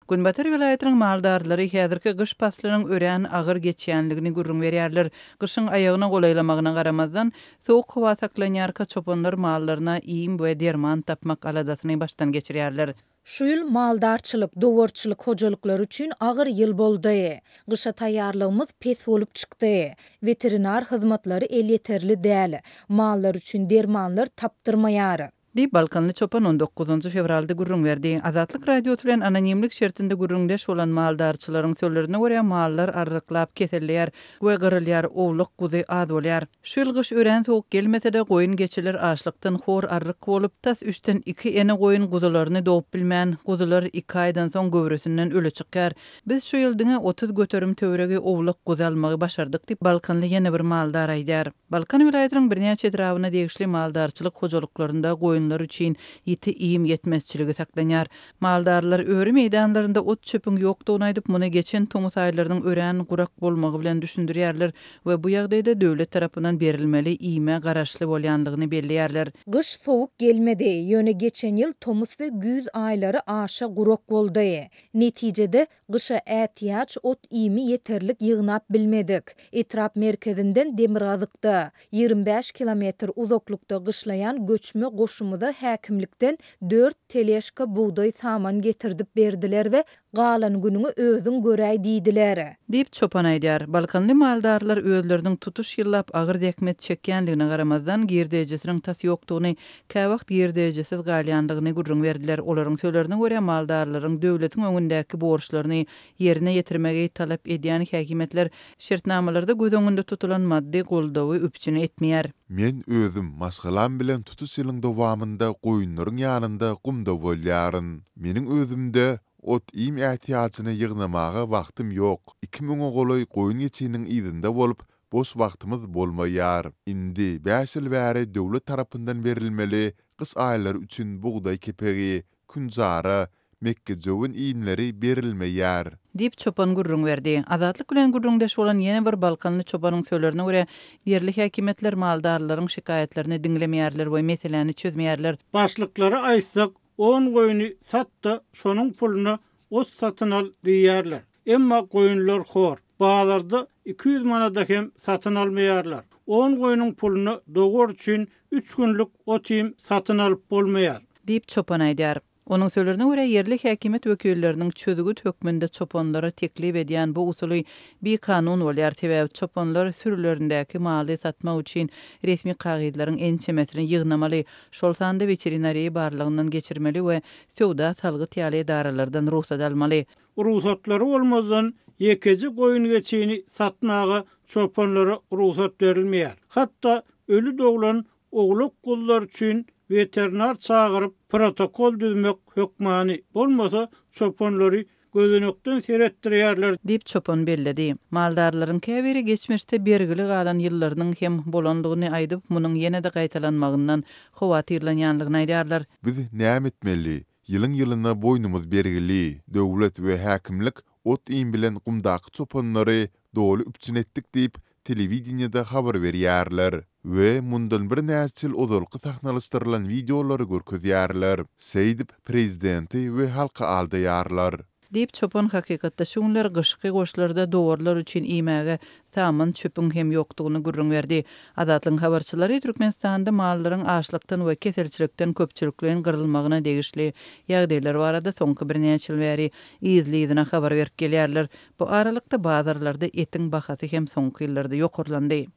Günbatar welaýatynyň maldarlary häzirki gyş paslynyň örän agyr geçýändigini gürrüň berýärler. Gyşyň aýagyna golaýlamagyna garamazdan, sowuk howa saklanýarka çopanlar mallaryna iým we derman tapmak aladasyny başdan geçirýärler. Şu ýyl maldarçylyk, dowarçylyk hojalyklary üçin agyr ýyl boldy. Gyşa taýýarlygymyz pes bolup çykdy. Weterinar hyzmatlary elýeterli däl. Mallar üçin dermanlar tapdyrmaýar. Diýip, balkanly çopan on dokuzynjy fewralda gürrüň berdi. Azatlyk Radiosy bilen anonimlik şertinde gürrüňdeş bolan maldarçylaryň sözlerine görä, mallar arryklap keselleýär we gyrylýar, owlak-guzy az bolýar. Şu ýyl gyş örän sowuk gelmese-de, goýun-geçiler açlykdan hor arryk bolup, tas üçden iki ene goýun guzularyny dogup bilmän, guzular iki aýdan soň göwresinden öli çykýar. Biz şu ýyl diňe 30% töweregi owlak-guzy almagy başardyk diýip, balkanly ýene bir maldar aýdýar. Balkan welaýatynyň birnäçe etrabyna degişli maldarçylyk hojalyklarynda goýunlar üçin ýiti iým ýetmezçiligi saklanýar. Maldarlar öri meýdanlarynda ot-çöpüň ýokdugyny aýdyp, muny geçen tomus aýlarynyň örän gurak bolmagy bilen düşündirýärler we bu ýagdaýda döwlet tarapyndan berilmeli iýme garaşly bolýandygyny belleýärler. Gyş sowuk gelmedi, ýöne geçen ýyl tomus we güýz aýlary aşa gurak boldy. Netijede, Gyşa ätiýaç ot-iými ýeterlik ýygnap bilmedik. Etrap merkezinden demirgazykda, 25 kilometr uzaklykda gyşlaýan göçme goşumyza häkimlikden dört teležka bugdaý saman getirdip berdiler we galan günüňi özüň göräý diýdiler. Diýip, çopan aýdýar. Balkanly maldarlar özleriniň tutuş ýyllap agyr zähmet çekýändigine garamazdan, girdejisiniň tas ýokdugyny käwagt girdejisiz galýandygyny gürrüň berdiler. Olaryň sözlerine görä, maldarlaryň döwletiň öňündäki borçlaryny ýerine ýetirmegi talap edýän häkimiýetler şertnamalarda göz öňünde tutulan maddy goldawy üpjün etmeýär. Men özüm maşgalam bilen tutuş ýylyň dowamynda goýunlaryň ýanynda gumda bolýaryn. Meniň özümde ot-iým ätiýajyny ýygnamaga wagtym ýok. Iki müňe golaý goýun-geçiniň yzynda bolup, Boş wagtymyz bolmaýar. Indi bäş ýyl bäri döwlet tarapyndan berilmeli gyş aýlary üçin bugdaý kepegi, künjara, mekgejöwen iýmleri berilmeýär. Diýip, çopan gürrüň berdi. Azatlyk bilen gürrüňdeş bolan ýene bir balkanly çopanyň sözlerine görä, ýerli häkimiýetler maldarlaryň şikaýatlaryny diňlemeýärler we meseläni çözmeýärler. Başlyklara aýtsak, On goýny sat-da, şonuň puluna ot satyn al diýýärler. Emma goýunlar hor. Bazarda 200 manada hem satyn almaýarlar. On goýnuň puluna dowar üçin üç günlük ot-iým satyn alyp bolmaýar. Diýip, çopan aýdýar. Onuň sözlerine görä, ýerli häkimiýet wekilleriniň çözgüt hökmünde çopanlara teklip edýän bu usuly bikanun bolýar, sebäbi çopanlar sürülerindäki maly satmak üçin resmi kagyzlaryň ençemesini ýygnamaly, şol sanda weterinariýa barlagyndan geçirmeli we söwda, salgyt ýaly edaralardan rugsat almaly. Rugsatlary bolmazdan ýekeje goýun-geçini satmaga çopanlara rugsat berilmeýär. Hatda öli doglan owlak-guzular üçin weterinar çagyryp protokol düzmek hökmany, bolmasa çopanlary Gözenekden seretdirýärler. Diýip, çopan belledi. Maldarlaryň käbiri geçmişde bergili galan ýyllarynyň hem bolandygyny aýdyp, munuň ýene-de gaýtalanmagyndan howatyrlanýandygyny aýdýarlar. Biz näme etmeli? Ýylyň-ýylyna boýnumyz bergili. Döwlet we häkimlik ot-iým bilen gumdaky çopanlary doly üpjün etdik diýip, telewideniýede habar berýärler we mundan birnäçe ýyl ozalky sahnalaşdyrylan wideolary görkezýärler. Şeýdip, prezidenti we halky aldaýarlar. Diýip, çopan hakykatda şu günler gyşky goşlarda dowarlar üçin iýmäge saman çöpüň hem ýokdugyny gürrüň berdi. Azatlygyň habarçylary Türkmenistanda mallaryň açlykdan we keselçilikden köpçülikleýin gyrylmagyna degişli ýagdaýlar barada soňky birnäçe ýyl bäri yzly-yzyna habar berip gelýärler. Bu aralykda, bazarlarda etiň bahasy hem soňky ýyllarda ýokarlandy.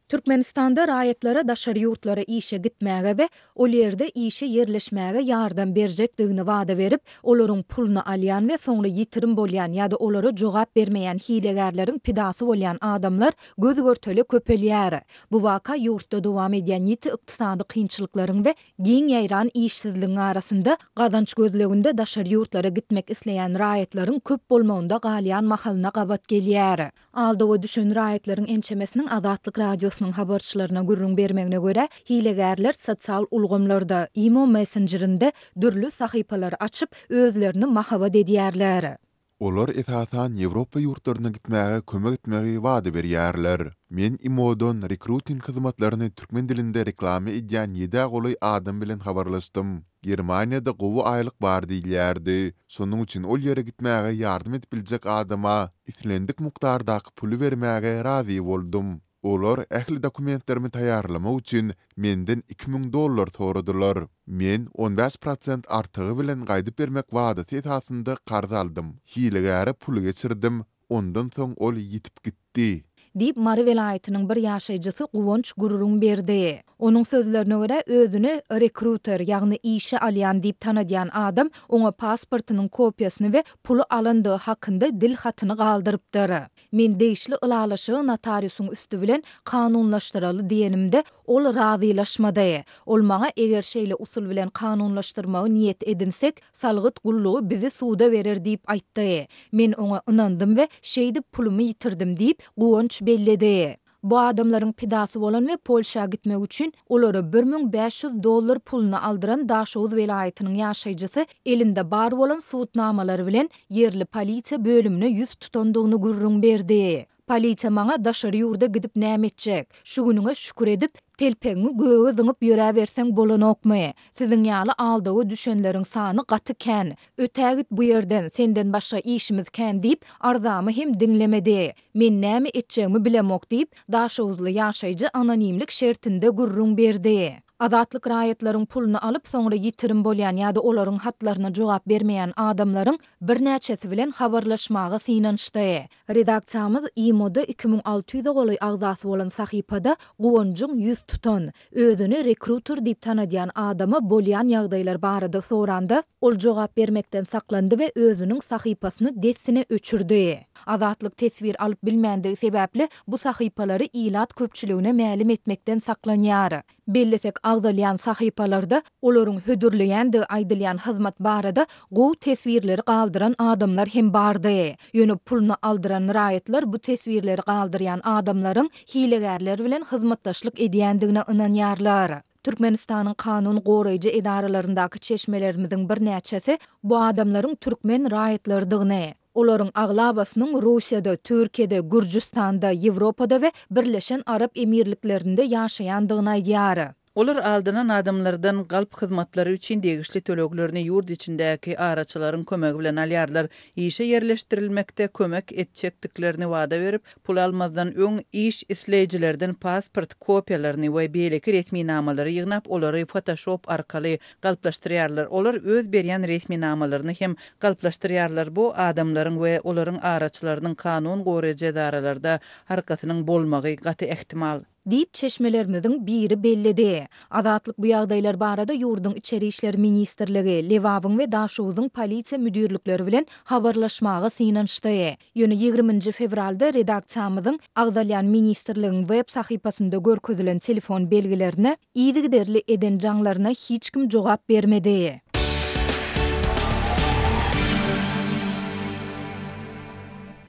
Türkmenistanda raýatlara daşary ýurtlara işe gitmäge we ol ýerde işe ýerleşmäge ýardam berjekdigini wada berip, olaryň puluny alýan we soňra ýitirim bolýan ýa-da olara jogap bermeýän hilegärleriň pidasy bolýan adamlar göz-görtele köpelýär. Bu waka ýurtda dowam edýän ýiti ykdysady kynçylyklaryň we Giň ýaýran işsizligiň arasynda gazanç gözleginde daşary ýurtlara gitmek isleýän raýatlaryň köp bolmagynda galýan mahalyna gabat gelýär. Aldawa düşen raýatlaryň ençemesiniň Azatlyk Radiosynyň habarçylaryna gürrüň bermegine görä, hilegärler sosial ulgamlarda, imo messenjerinde dürli sahypalary açyp, özlerini mahabat edýärler. Olar esasan Ýewropa ýurtlaryna gitmäge kömek etmegi wada berýärler. Men imodan rekruting hyzmatlaryny türkmen dilinde reklama edýän ýedä golaý adam bilen habarlaşdym. Germaniýada gowy aýlyk bar diýilýärdi. Şonuň üçin ol ýere gitmäge ýardam edip biljek adama islendik mukdardaky puly bermäge razy boldum. Olar ähli dokumentlerimi taýýarlamak üçin menden 2000 dollar soradylar. Men 15 prosent artygy bilen gaýdyp bermek wadasy esasynda karz aldym. Hilegäre puly geçirdim, ondan soň ol ýitip gitdi. Diýip, Mary welaýatynyň bir ýaşaýjysy Guwanç gürrüň berdi. Onuň sözlerine görä, özüni rekruter, ýagny işe alýan diýip tanadýan adam oňa pasportynyň kopiýasyny we puly alandygy hakynda dil hatyny galdyrypdyr. Men degişli ylalaşygy notariusyň üsti bilen kanunlaşdyraly diýenimde, ol razylaşmady. Ol maňa eger şeýle usul bilen kanunlaşdyrmagy niýet edinsek, salgyt gullugy bizi suda berer diýip aýtdy. Men oňa ynandym we şeýdip pulumy ýitirdim diýip, Guwanç belledi. Bu adamlaryň pidasy bolan we Polşa gitmek üçin olara 1500 dollar puluny aldyran Daşoguz welaýatynyň ýaşaýjysy elinde bar bolan subutnamalary bilen ýerli polisiýa bölümine ýüz tutandygyny gürrüň berdi. Polisiýa maňa daşary ýurda gidip näme etjek? Şu günüňe şükür edip, telpegiňi göge zyňyp ýöräberseň bolanokmy? Siziň ýaly aldawa düşenleriň sany gaty kän. Ötägit bu ýerden, senden başga işimiz kän diýip, arzamy hem diňlemedi. Men näme etjegimi bilemok diýip, daşoguzly ýaşaýjy anonimlik şertinde gürrüň berdi. Azatlyk raýatlaryň puluny alyp, soňra ýitirim bolýan ýa-da olaryň hatlaryna jogap bermeýän adamlaryň birnäçesi bilen habarlaşmaga synanyşdy. Redaksiýamyz imo-da 2600-e golaý agzasy bolan sahypada Guwanjyň ýüz tutan, özüni rekruter diýip tanadýan adama bolýan ýagdaýlar barada soranda, ol jogap bermekden saklandy we özüniň sahypasyny dessine öçürdi. Azatlyk teswir alyp bilmändigi sebäpli bu sahypalary ilat köpçüligine mälim etmekden saklanýar. Bellesek agzalýan sahypalarda olaryň hödürleýändigi aýdylýan hyzmat barada gowy teswirleri galdyran adamlar hem bardy. Ýöne puluny aldyran raýatlar bu teswirleri galdyrýan adamlaryň hilegärler bilen hyzmatdaşlyk edýändigine ynanýarlar. Türkmenistanyň kanun goraýjy edaralaryndaky çeşmelerimiziň birnäçesi bu adamlaryň türkmen raýatlarydygyny, Olaryň aglabasynyň Russiýada, Türkiýede, Gürjüstanda, Ýewropada we Birleşen Arap Emirliklerinde ýaşaýandygyny aýdýar. Olar aldanan adamlardan galp hyzmatlary üçin degişli töleglerini ýurt içindäki araçylaryň kömegi bilen alýarlar. Işe ýerleşdirilmekde kömek etjekdiklerini wada berip, pul almazdan öň iş isleýjilerden pasport kopiýalaryny we beýleki resminamalary ýygnap, olary fotoşop arkaly galplaşdyrýarlar. Olar öz berýän resminamalaryny hem galplaşdyrýarlar. Bu adamlaryň we olaryň araçylarynyň kanun goraýjy edaralarda arkasynyň bolmagy gaty ähtimal. Diýip, çeşmelerimiziň biri belledi. Azatlyk bu ýagdaýlar barada ýurduň Içeri işler ministrligi, Lebabyň we Daşoguzyň polisiýa müdirlikleri bilen habarlaşmaga synanyşdy. Ýöne ýigriminji fewralda redaksiýamyzyň agzalýan ministrligiň web sahypasynda görkezilen telefon belgilerine yzygiderli eden jaňlaryna hiç kim jogap bermedi.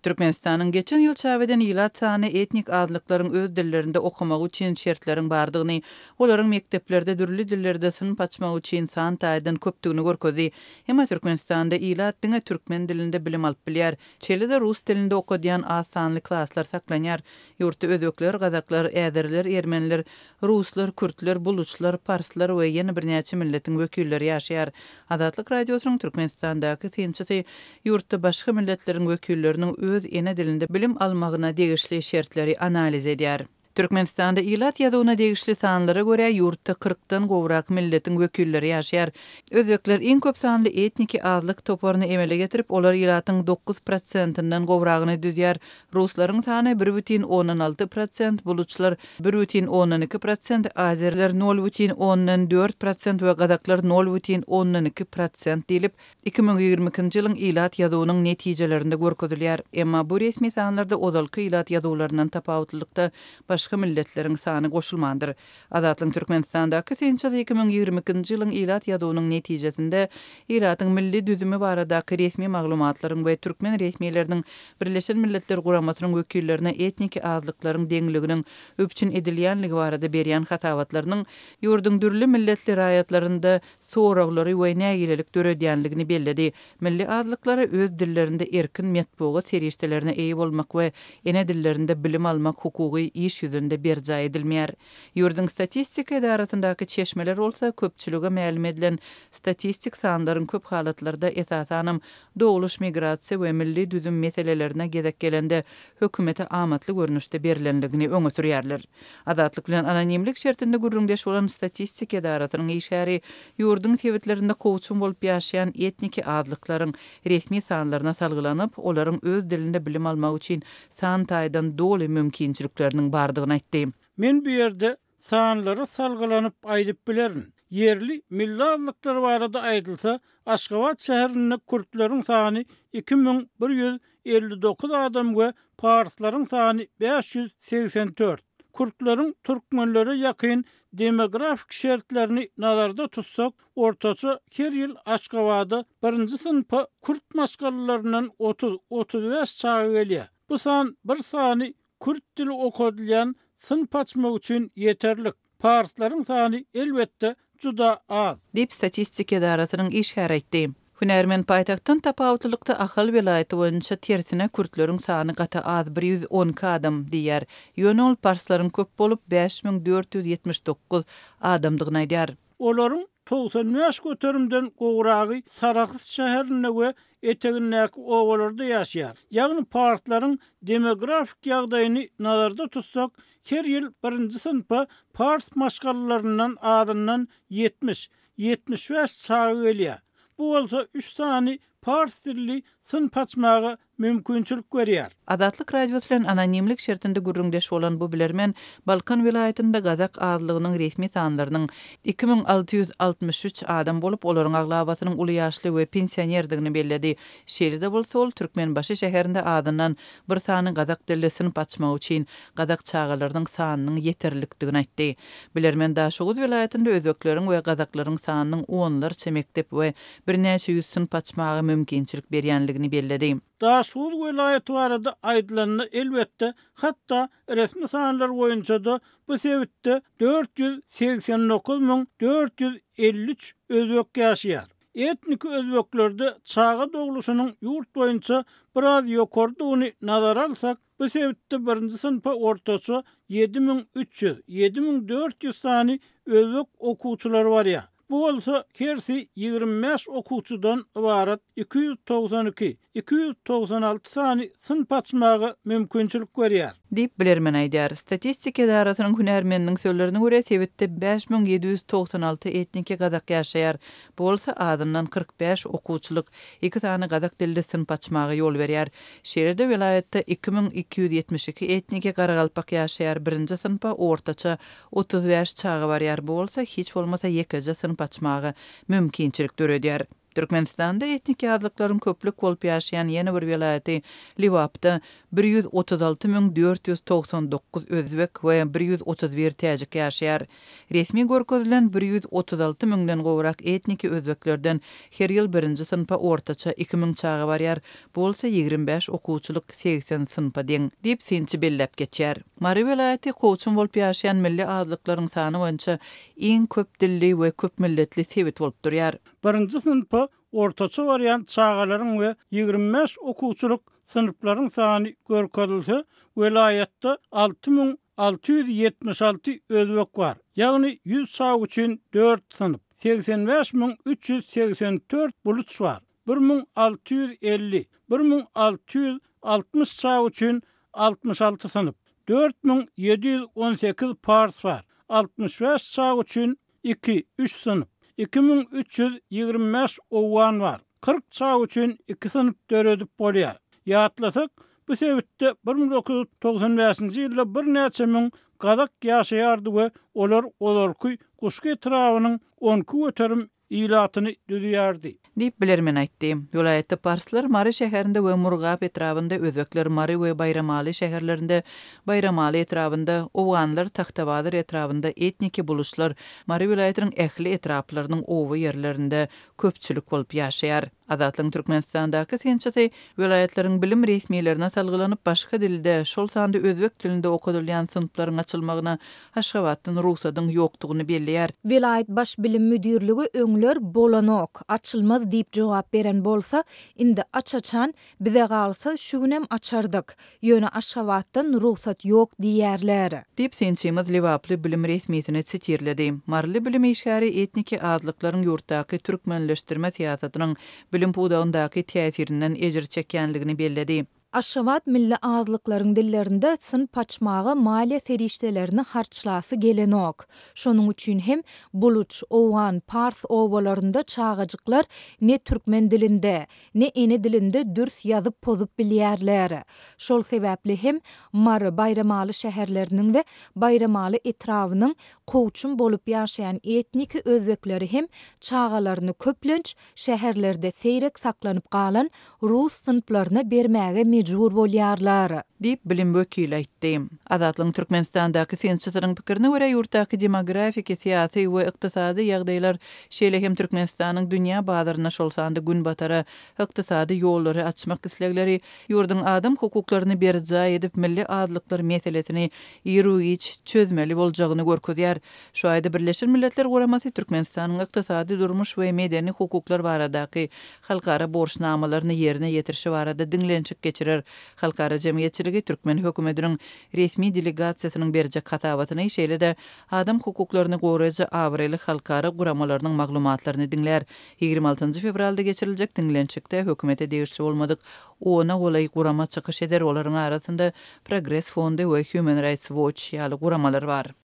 Türkmenistanyň geçen ýyl çap eden ilat sany etnik azlyklaryň öz dillerinde okamagy üçin şertleriň bardygyny, olaryň mekdeplerde dürli dillerde synp açmagy üçin san taýdan köpdügini görkezdi. Emma Türkmenistanda ilat diňe türkmen dilinde bilim alyp bilýär. Şeýle-de rus dilinde okadýan az sanly klaslar saklanýar. Ýurtda özbekler, gazaklar, äzeriler, ermeniler, ruslar, kürtler, buluçlar, parslar we ýene birnäçe milletiň wekilleri ýaşaýar. Azatlyk Radiosynyň Türkmenistandaky synçysy ýurtda başga milletleriň wekilleriniň öz ene dilinde bilim almagyna degişli şertleri analiz edýär. Türkmenistanda ilat ýazuwyna degişli sanlara görä, ýurtda kyrkdan gowrak milletiň wekilleri ýaşaýar. Özbekler iň köp sanly etniki azlyk toparyny emele getirip, olar ilatyň dokuz prosentinden gowragyny düzýär. Ruslaryň sany bir bütin ondan alty prosent, buluçlar bir bütin ondan iki prosent, azeriler nol bütin ondan dört prosent we gazaklar nol bütin ondan iki prosent diýlip, 2022-nji ýylyň ilat ýazuwynyň netijelerinde görkezilýär. Emma bu resmi sanlarda ozalky ilat ýazuwlaryndan tapawutlylykda başga milletleriň sany goşulmandyr. Azatlygyň Türkmenistandaky synçysy 2022-nji ýylyň ilat ýazuwynyň netijesinde ilatyň milli düzümi baradaky resmi maglumatlaryň we türkmen resmileriniň Birleşen Milletler Guramasynyň wekillerine etniki azlyklaryň deňliginiň üpjün edilýänligi barada berýän hasabatlarynyň ýurduň dürli milletli raýatlarynda. soraglary we nägilelik döredýänligini belledi. Milli azlyklara öz dillerinde erkin metbugat serişdelerine eýe bolmak we ene dillerinde bilim almak hukugy iş ýüzünde berjaý edilmeýär. Ýurduň statistika edarasyndaky çeşmeler bolsa köpçülige mälim edilen statistik sanlaryň köp halatlarda esasanam dogluş migrasiýa we milli düzüm meselelerine gezek gelende hökümete amatly görnüşde berlenligini öňe sürýärler. Azatlyk bilen anonimlik şertinde gürrüňdeş bolan statistika edarasynyň işgäri ýurduň sebitlerinde kowçum bolup ýaşaýan etniki azlyklaryň resmi sanlaryna salgylanyp, olaryň öz dilinde bilim almak üçin san taýdan doly mümkinçilikleriniň bardygyny aýtdy. Men bu ýerde sanlara salgylanyp aýdyp bilerin. Ýerli milli azlyklar barada aýdylsa, Aşgabat şäherinde kürtleriň sany 2159 adam we parslaryň sany 584. Kürtleriň türkmenlere ýakyn demografik şertlerini nazarda tutsak, ortaça her ýyl Aşgabada birinji synpa kürt maşgalalaryndan otuz, 35 çaga gelýär. Bu san bir sany Kürt dili okadylýan synp açmak üçin ýeterlik. Parslaryň sany, elbetde, juda az. Diýip, statistika edarasynyň işgäri aýtdy. Hünärmen paýtagtdan tapawutlylykda Ahal welaýaty boýunça tersine kürtleriň sany gaty az, 112 adam, diýýär. Ýöne ol parslaryň köp bolup, 5479 adamdygyny aýdýar. Olaryň 95 göterimden gowragy Sarahs şäherinde we etegindäki obalarda ýaşaýar. Ýagny parslaryň demografik ýagdaýyny nazarda tutsak, her ýyl birinji synpa pars maşgalalaryndan azyndan 70, 75 çaga gelýär. Bu bolsa üç sany pars dilli synp açmaga mümkinçilik berýär. Azatlyk Radiosy bilen anonimlik şertinde gürrüňdeş bolan bu bilermen Balkan welaýatynda gazak azlygynyň resmi sanlarynyň 2663 adam bolup, olaryň aglabasynyň uly ýaşly we pensionerdigini belledi. Şeýle-de bolsa, ol Türkmenbaşy şäherinde azyndan bir sany gazak dilli synp açmak üçin gazak çagalarynyň sanynyň ýeterlikdigini aýtdy. Bilermen Daşoguz welaýatynda özbekleriň we gazaklaryň sanynyň onlarça mekdep we birnäçe ýüz synp açmaga mümkinçilik berýänligini belledi. Daşoguz welaýaty barada aýdylanda, elbetde, hatda resmi sanlar boýunça-da bu sebitde 489 453 özbek ýaşaýar. Etniki özbeklerde çaga dogluşynyň ýurt boýunça biraz ýokarydygyny nazara alsak, bu sebitde birinji synpa ortaça 7300, 7400 sany özbek okuwçylary barýar. Bu bolsa hersi 25 okuwçydan ybarat 292, 296 sany synp açmaga mümkinçilik berýär. Diýip, bilermen aýdýar. Statistika edarasynyň hünärmeniniň sözlerine görä, sebitde 5796 etniki gazak ýaşaýar. Bu bolsa azyndan 45 okuwçylyk, iki sany gazak dilli synp açmaga ýol berýär. Şeýle-de welaýatda 2272 etniki garagalpak ýaşaýar, birinji synpa ortaça 35 çaga barýar, bu bolsa hiç bolmasa ýekeje synp açmaga mümkinçilik döredýär. Türkmenistanda etniki azlyklaryň köplük bolup ýaşaýan ýene bir welaýaty Lebapda 136 499 özbek we 131 täjik ýaşaýar. Resmi görkezilen 136 müňden gowrak etniki özbeklerden her ýyl birinji synpa ortaça 2000 çaga barýar, bu bolsa 25 okuwçylyk 80 synpa deň, diýip synçy belläp geçýär. Mary welaýaty kowçum bolup ýaşaýan milli azlyklaryň sany boýunça iň köp dilli we köp milletli sebit bolup durýar. Birinji synpa ortaça barýan çagalaryň we 25 okuwçylyk synplaryň sany görkezilse, welaýatda 6676 özbek bar, ýagny 100 çaga üçin dört synp, 85 384 buluç bar, 1650, 1660 çaga üçin 66 synp, 4718 pars bar, 65 çaga üçin iki, üç synp, 2325 owgan bar, 40 çaga üçin iki synp döredip bolýar. Ýatlasak, bu sebitde 1995-nji ýylda birnäçe müň gazak ýaşaýardy we olar ozalky Guşgy etrabynyň 12 göterim ilatyny düzýärdi. Diýip, bilermen aýtdy. Welaýatda parslar Mary şäherinde we Murgap etrabynda, özbekler Mary we Baýramaly şäherlerinde, Baýramaly etrabynda, owganlar Tagtabazar etrabynda, etniki buluşlar Mary welaýatynyň ähli etraplarynyň oba ýerlerinde köpçülik bolup ýaşaýar. Azatlygyň Türkmenistandaky synçysy welaýatlaryň bilim resmilerine salgylanyp, başga dilde, şol sanda özbek dilinde okadylýan synplaryň açylmagyna Aşgabatdan rugsadyň ýokdugyny belleýär. Welaýat baş bilim müdirligi öňler bolanok, açylmaz diýip jogap beren bolsa, indi aç-açan Bize galsa şu günem açardyk. Ýöne Aşgabatdan rugsat ýok diýýärler. Diýip, synçymyz lebaply bilim resmisini sitirledi. Maryly bilim işgäri etniki azlyklaryň ýurtdaky türkmenleşdirme syýasatynyň bilim pudagyndaky täsirinden ejir çekýänligini belledi. Aşgabat milli azlyklaryň dillerinde synp açmaga maliýe serişdelerini harçlasy gelenok. Şonuň üçin hem buluç, owgan, pars obalarynda çagajyklar ne türkmen dilinde, ne ene dilinde dürs ýazyp-pozup bilýärler. Şol sebäpli hem Mary, Baýramaly şäherleriniň we Baýramaly etrabynyň kowçum bolup ýaşaýan etniki özbekleri hem çagalaryny köplenç şäherlerde seýrek saklanyp galan rus synplaryna bermäge mejbur bolýarlar. Diýip, bilim wekili aýtdy. Azatlygyň Türkmenistandaky synçysynyň pikirine görä, ýurtdaky demografiki, syýasy we ykdysady ýagdaýlar Şeýle hem Türkmenistanyň dünýä bazaryna, şol sanda Günbatara ykdysady ýollary açmak islegleri, ýurduň adam hukuklaryny berjaý edip, milli azlyklar meselesini iru-giç çözmeli boljagyny görkezýär. Şu aýda Birleşen Milletler Guramasy Türkmenistanyň ykdysady, durmuş we medeni hukuklar baradaky halkara borçnamalaryny ýerine ýetirişi barada diňlenişik geçirer. Halkara jemgyýetçiligi türkmen hökümetiniň resmi delegasiýasynyň berjek hasabatyny, şeýle-de Adam hukuklaryny goraýjy abraýly halkara guramalarynyň maglumatlaryny diňlär. 26 njy fewralda geçiriljek diňlenişikde hökümete degişli bolmadyk ona golaý gurama çykyş eder, olaryň arasynda Progres fondy we Human Rights Watch ýaly guramalar bar.